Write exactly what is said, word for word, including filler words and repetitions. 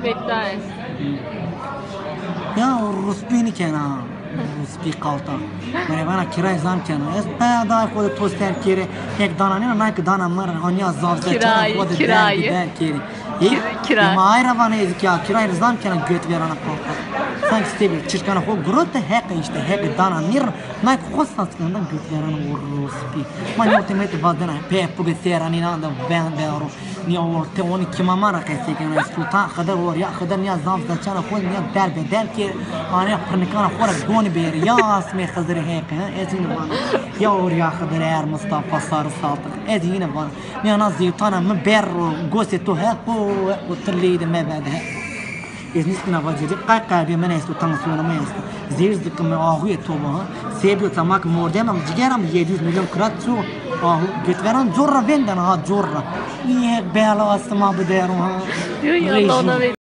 Bektaş. Ya o ruspî nîkena. Ruspî qalta. Mene vana kirayê zam kena. Ez pe da xo de to ser kere. Hek dana nîna, nay ki dana mı ra, anya zaf zet. Kirayê, Xo de kirayê. Der, der kere. Ê, Kira- ma ay ra vana ez ki ya kirayê zam kena, göt verana qalta. Sanki site bir çirkana xo gurote, heq işte, heq dana nîr. Nay ki xo sas kena, göt verana o ruspî. Ma nî orte mete vazena. Pe puge seranîna da ben ben ro. Nîya orte onî kîma ma ra qesey kena. Sultan Xidir, orya Xidir nîya zaf zeçana xo nîya derbeder kê. Anîya pirnikana xo ra gonî bêrî. Ya asmê Xizirê Heqî, ha? Ez yine vana. Ya orya Xidir er Mustafa Sarı Saltık. Ez yine vana. Nîya na zêwtana mi ber ro. Gosê to heqo, heqo ti leyde mevede heqo. Ez nîskîna vacirî, qay qeybê min esto, tansiyonê min esto. Zêr zikime ahuyê to bo ha. Sebîyo tamak mordema mi, cigera mi yedi yüz milyon kirat ço. Ahu, götveran cor ra vêndena ha, cor ra. Nîye bela sima bidero ha. Yo, yo, Allah ona ver.